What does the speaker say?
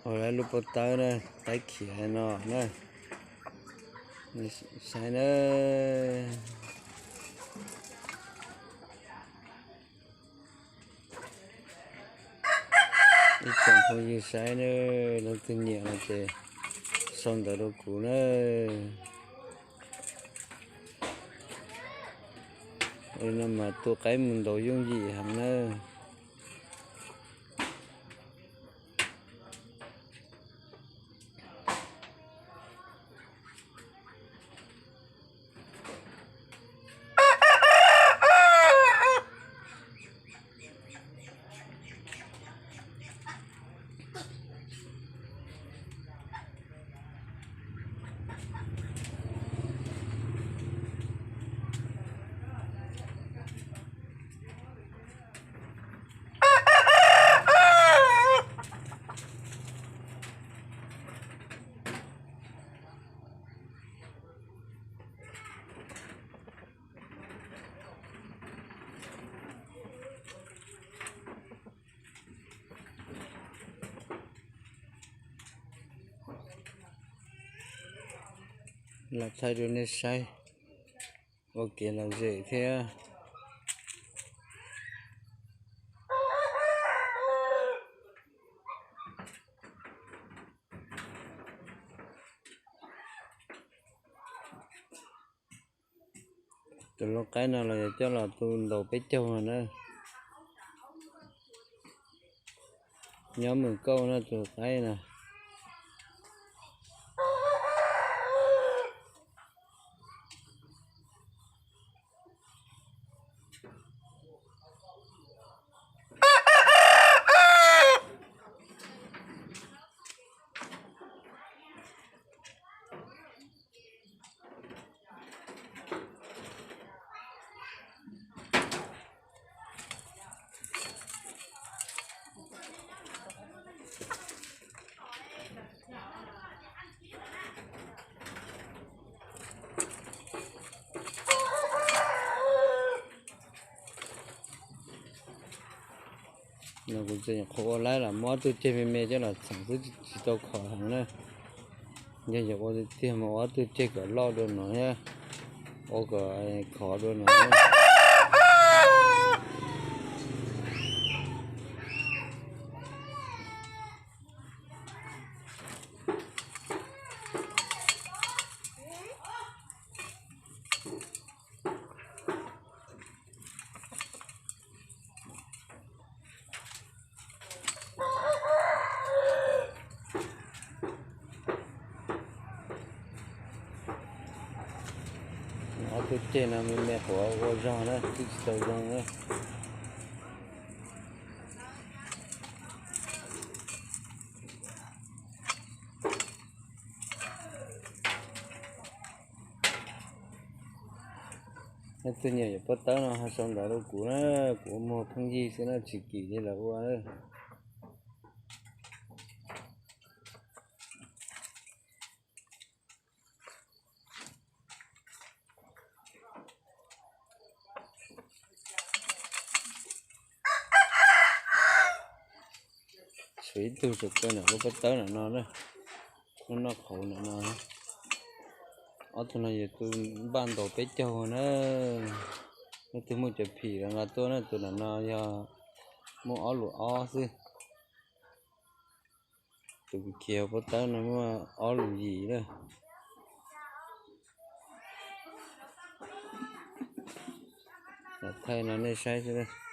Ua lub pob tawb na, tawb khiav no na, saib na. Ib tsoom phooj ywg saib na, leej twg nyiam no ces sau ntawv rau kuv na. No mas tu qaib mus ntaus yooj yim heev na. Lam thaij rau nej saib ua kev lom zem thiab. Tus lau qaib no los yog coj los tu ntaus peb caug no na. Nyob Mws Kauj no tus qaib no. No kuv tseem nyuam qhuav ua laib los muab ob tug ceg me me coj los txheem xwb, tsis tau khov heev na. Yog yuav ua tiag mas ua ob tug ceg kom loj dua no thiab, ua kom khov dua no. Ob tug ceg no me me qhuav ua zog na, twb tsis tau zoo na. Leej twg nyiam yuav pob tawb no ho sau ntawv rau kuv na, kuv ua muag pheej yig xwb na, tsis kim li lawv ua. Tshuav ib tug tseem kaw ntawm lub pob tawb ntawm no na, lub noj qhauv ntawm no. Ob tug no yog tus npaj ntaus peb caug na. Leej twg muaj cov phim los nqa tuaj na, tus ntawm no yog muaj ob lus ob xwb. Tus khiav pob tawb no muaj ob lus yim na. Thaij no nej saib xwb.